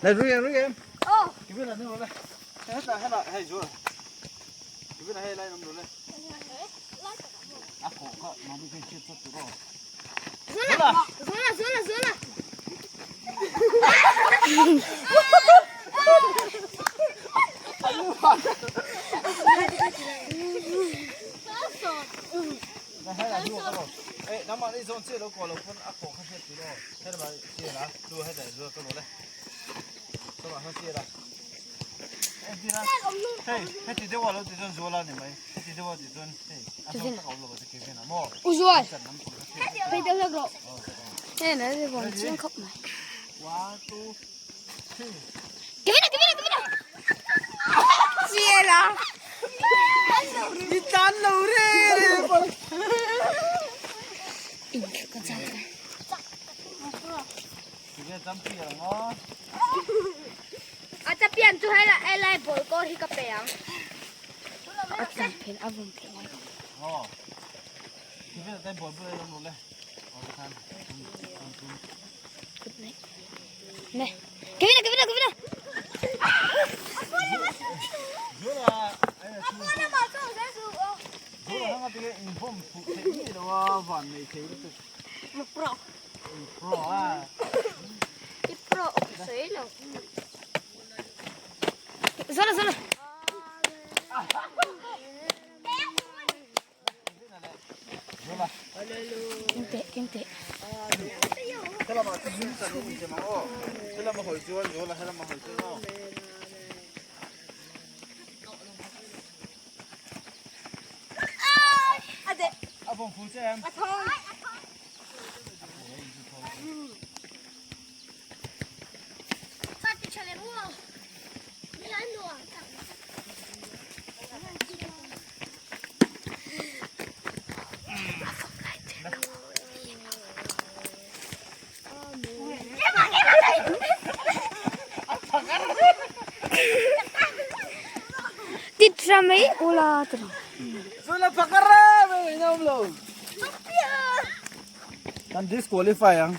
Này rui em rui em. Cái bên là nước rồi đây. Hết là hết là hay rồi. Cái bên là hay lại nằm rồi đây. À cổ có nó bị cái chết rất rồi. Zola, zola, zola, zola. Ê, nó mà đi zone chết đâu có đâu con ác cổ không chết thì đâu. Thế là mà chia là, đua hết để rồi cái đồ đây. Các bạn không chia là. Em đi ra. Hey, hết thì đâu vào thì zone rồi là này mày. Hết thì đâu vào thì zone. Hey, ăn xong các ông rồi thì cái nào mò. Ui rồi. Bây giờ là rồi. Thế này thì còn chiên khóc mày. One, two, three. Cái bên này, cái bên này, cái bên này. Chia là. Đi tan lâu rồi. Con chào cái. Cái chấm kia là ngon. À, chắp pian chú hay là ai lại bồi cô thì cà phê à? À, chắp pian, à, vùng pian. Ờ. Cái bên tay bồi bơi lắm rồi đây. Ờ, Good night. Nè, cái bên này, cái bên này, cái bên này. Rồi là, rồi là nó cái inform phụ thế gì đó vạn này thế đó. Pro. Pro à. Cái pro sấy rồi. Zola, zola. Kinh tế, kinh tế. Thế là mà chúng ta đi mà ô. Thế là mà hỏi chuan rồi là thế là mà hỏi chuan ô. À vòng phụ cho em. Tít ra mấy ô la tao. Rồi là phật ra mày nhom luôn. Kan disqualify ang.